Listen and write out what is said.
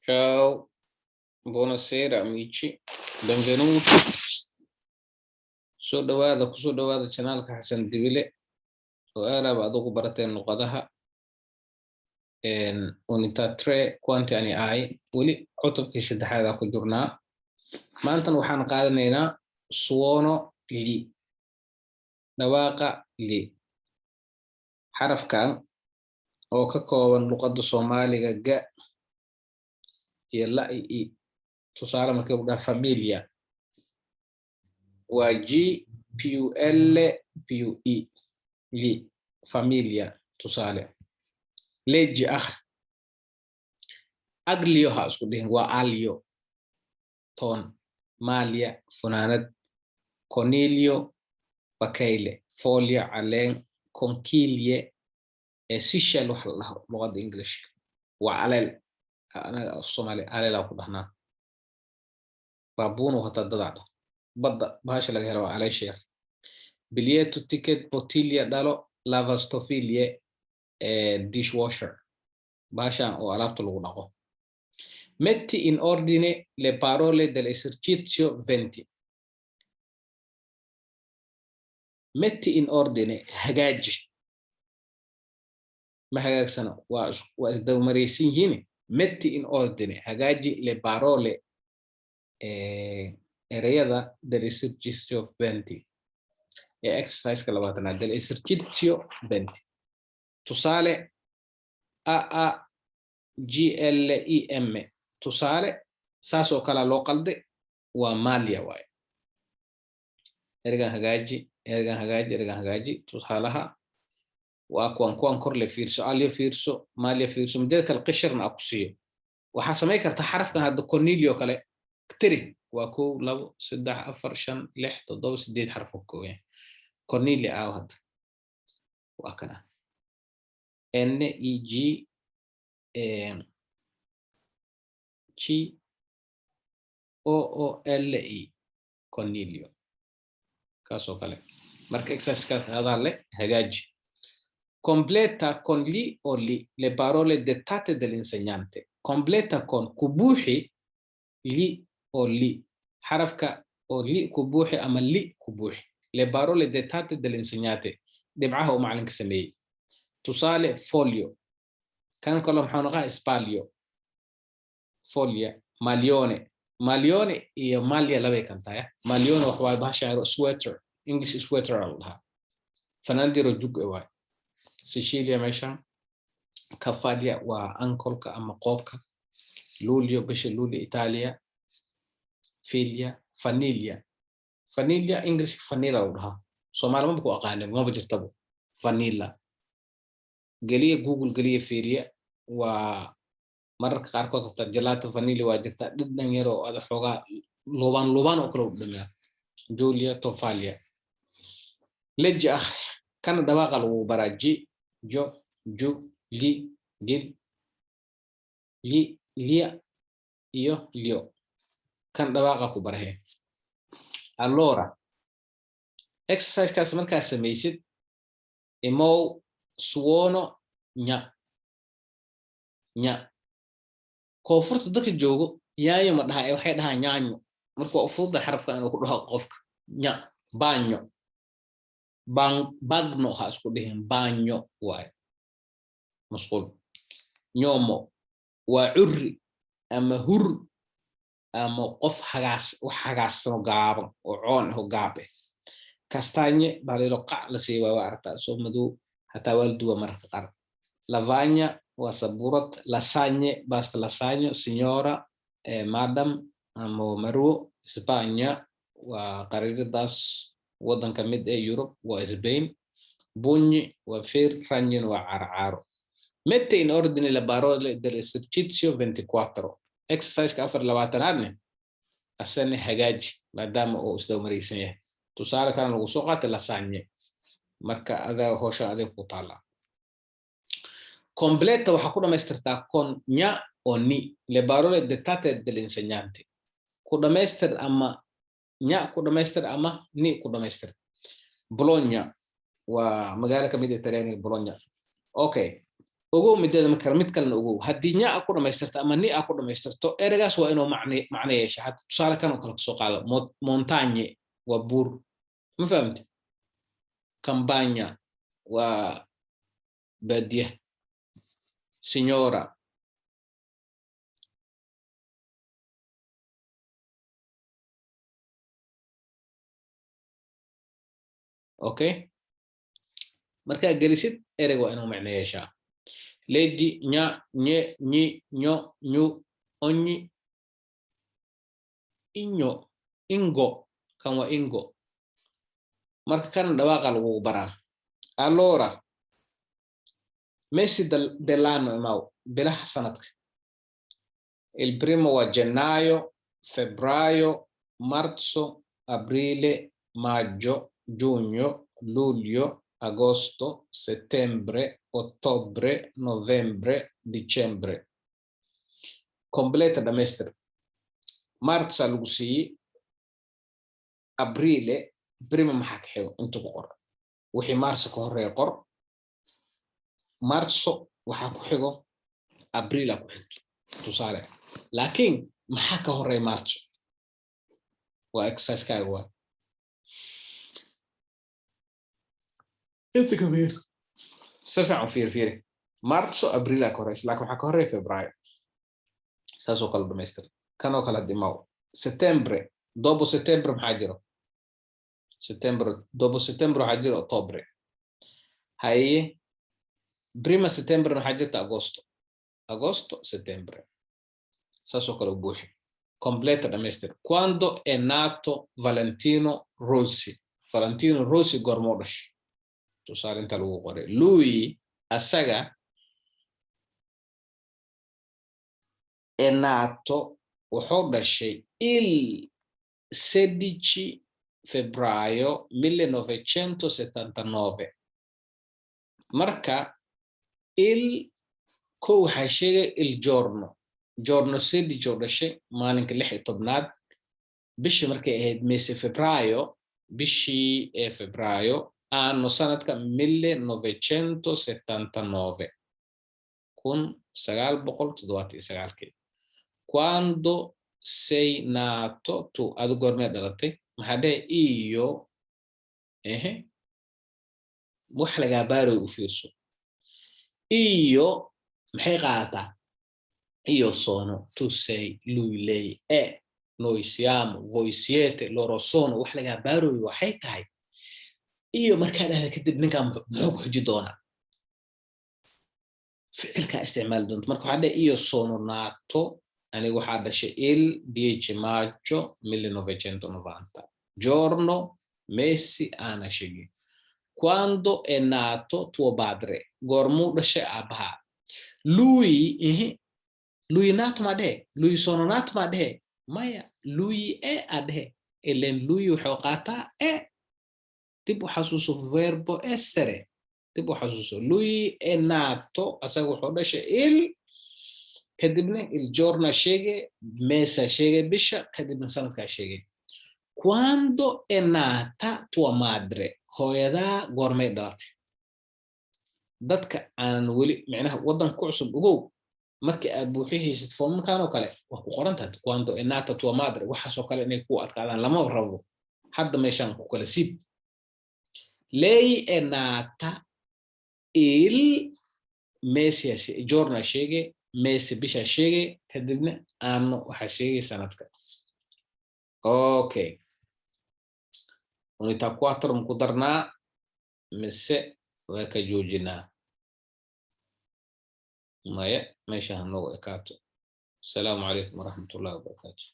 Ciao, buonasera amici, benvenuti. Soo dhawaada, kusoo dhawaada channelka Xasan Dibile oo aalaaba adugu barateen luqadaha. Unità tre, quanti anni hai. Weli cutubkii saddexaad ku jirnaa. Maantan waxaan qaadanaynaa suono li, dhawaaqa li, xarafkan oo ka kooban luqadda Soomaaliga ga iyo la i. Tusaale, markii lagu dhaha famiglia, waa G più L più I, li, famiglia. Tusaale, leggi, akhri. Aglio ha isku dhihin, waa aglio, toon. Maglia, funaanad. Coniglio, bakayle. Foglia, caleen. Conchiglie, seashell waxa la dhaho luqadda Englishka, waa aleel. Anaga Soomaali aleelaa ku dhahnaa, baabuunu hataa dadaa dhah. Badda bahasha laga helo waa aleesha yar. Biglietto, ticket. Bottiglia, dhalo. Lavastoviglie, dishwasher, bahashan oo alaabta lagu dhaqo. Metti in ordine le parole dell'esercizio 20. Metti in ordine, hagaaji. Ma hagaagsano, waa isdawmaraysan yihiin. Metti in ordine, hagaaji, le parole, ereyada, dell'esercizio 20, ee exerciseka 20aad, dell'esercizio 20. Tusaale, A A G L E M. Tusaale, saas oo kalea loo qalday, waa maglia waaye. Ereygan hagaaji, ereygan hagaaji, ereygan hagaaji. Tusaalaha waa kuwan. Kuwan kor le fiirso, aglio fiirso, maglia fiirso. Mideeda kale qishirna a ku siiyo. Waxaa samayn karta xarafkan hadda coniglio kale tiri, waa kow, labo, saddex, afar, shan, lix, toddoba, sideed xaraf oo kooban. Coniglio aaw hadda waa kana, N E G G O O L E, coniglio, kaasoo kale. Marka exercisekaas adaa le hagaaji. Completa con gli o li le parole dettate dall'insegnante. Completa con, ku buuxi, gli o li, xarafka oo li ku buuxi ama li ku buuxi, le parole dettate dall'insegnante, dhibcaha uu macalinka sameeyey. Tusaale, foglio. Kan kaloo maxaa noqaa? Sbaglio, foglia. Maglione. Maglione iyo maglia labay kala tahay. Maglione wax waaye bahasha yaro, sweater, English sweater la dhahaa, fanaandiro jug waay. Sicilia meeshan. Caviglia waa ankolka ama qoobka. Luglio, bisha luulyo, Italia. Figlia, vaniglia. Vaniglia English vanilla lagu dhahaa, Soomaali maba ku aqaanin, maba jirtabo vanilla. Geliya Google, geliya, fiiriya. Waa mararka qaarkood hataa gelato vanilla waa jirtaa, dhadhan yar oo ada xoogaa lubaan lubaan oo kale u dhamiyaa. Julia, tovaglia. Leggi, ah, kana dhawaaqa lagu baraa: ji, jo, ju, li, gil, li, lia iyo lio. Kan dhawaaqa ku barahe. Allora, exercisekaas markaa samaysid, imow suono nya. Nya koonfurta dadka joogo yaanyo ma dhaha, waxay dhahaan nyaanyo. Marka waa u fududahay xarafka inuu ku dhaho qofka nya. Bagno, bagno ha isku dhihin, bagno waaye, musqul. Gnomo waa curri ama hur ama qof hagaas, wax hagaassano, gaaban oo coon ah oo gaab eh. Castagne baalilo qac la siiya waa aragtaa, soo madow, hataa waa la duwa mararka qaar. Lavagna waa sabuurad. Lasagne, basta lasagna. Signora, madam ama marwo. Spagna waa qariiradaas waddanka mid ee Europe, waa Spain. Pugni waa feer, ragno waa carcaaro. Mette in ordine le parole dell'esercizio 24. Exerciseka 24aadne asane hagaaji, maadaama uu isdawmaraysan yahay. Tusaale kalena lagu soo qaatay, lasagne. Marka adaa howsha adeeg ku taala. Completa, waxaa ku dhamaystirtaa, con gna o ni le parole dettate dell'insegnante. Ku dhamaystir ama nya ku dhamaystir ama ni ku dhamaystir. Bologna waa magaalo kamid ah Talyaaniga, Bologna. Okay. Ogow mideeda marka mid kalena ogow, haddii nya a ku dhamaystirto ama ni a ku dhamaystirto, ereygaas waa inuu macne yeesha. Hadda tusaale kan oo kale kasoo qaado, montagne waa buur, ma fahamti? Campagna waa baadiya. Signora, okay, markaa gelisid ereyga waa inuu macno yeeshaa. Leggi nya, nye, ñi, ño, ñu, ogni, inyo, ingo. Kan waa ingo. Marka kan dhawaaqa lagugu baraa. Allora, mesi dell'anno imaw, bilaha sanadka. Il primo waa gennaio, febbraio, marzo, aprile, maggio, giugno, luglio, agosto, settembre, ottobre, novembre, dicembre. Completa, dhamaystir. Marza lagu siiyey, aprile, prima maxaa ka xigo? Inta ku qor wixii marso ka horeeya. Qor marso, waxaa ku xigo aprila ku xigto, tusaale. Laakiin maxaa ka horeeya marso? Waa exercise-kaaga. Waa inta ka fiir, si fiican fiir, fiiri. Marzo, aprila ka horeysa, laakiin waxaa ka horeeya februaayo. Saasoo kale dhamaystir. Kanoo kale dimaw, settembre. Dopo settembre maxaa jiro? Settembre, dopo settembre waxaa jiro ottobre. Haye, prima settembre waxaa jirta agosto. Agosto, settembre, saasoo kale u buuxi. Completa, dhamaystir. Quando è nato Valentino Rossi? Valentino Rossi goormoo dhashay? Tusaale inta lagu qoray, lui, asaga, è nato, wuxuu dhashay, il 16 febbraio 1979. Marka il ko waxaa sheegay il giorno, giorno 16 oo dhashay, maalinka 16aad, bishii markay ahayd mese febbraio, bishii ee febbraio, anno, sanadka, 1979, 1979-kii. Quando sei nato tu? Adu goormee dhalatay? Maxaa dhehe? Iyo ehe, wax lagaa baarayo u fiirso. Iyo maxay qaadataa? Io sono, tu sei, lui, lei è, noi siamo, voi siete, loro sono. Wax lagaa baarayo waxay tahay iyo markaa dhahda kadib ninkan muxuu ku xuji doonaa? Ficilkaa isticmaali doonta. Marka waxaa dhehe, io sono nato, aniga waxaa dhashay, il 10 maggio 1990, giorno, mese, ana sheegay. Quando è nato tuo padre? Goormuu dhashay aabbaha? Lui ihi, lui nato ma dhehe? Lui sono nato ma dhehe? Maya, lui è a dhehe. Ilen lui wuxuu qaataa e. Dib u xasuuso verbo essere, dib u xasuuso. Lui è nato, asaga wuxuu dhashay, il, kadibna il giorno sheege, mese sheege, bisha, kadibna sanadkaa sheegay. Quando è nata tua madre? Hooyadaa goormay dhalatay? Dadka aanan weli micnaha waddanka ku cusub, ogow, markii aad buuxihaysid foomamkan oo kale waa ku qoran tahay quando è nata tua madre. Waxaasoo kale inay ku adkaadaan lama rabo. Hadda meeshaan ku kala siib. Lei è nata il mese, giorno sheege, mese bisha sheege, kadibna anno waxaa sheegay sanadka. Okay, unità quattro maku darnaa mise waa ka joojinaa? Maya, meesha ha noogu ekaato. Asalaamu calaykum waraxmatullahi wabarakaatu.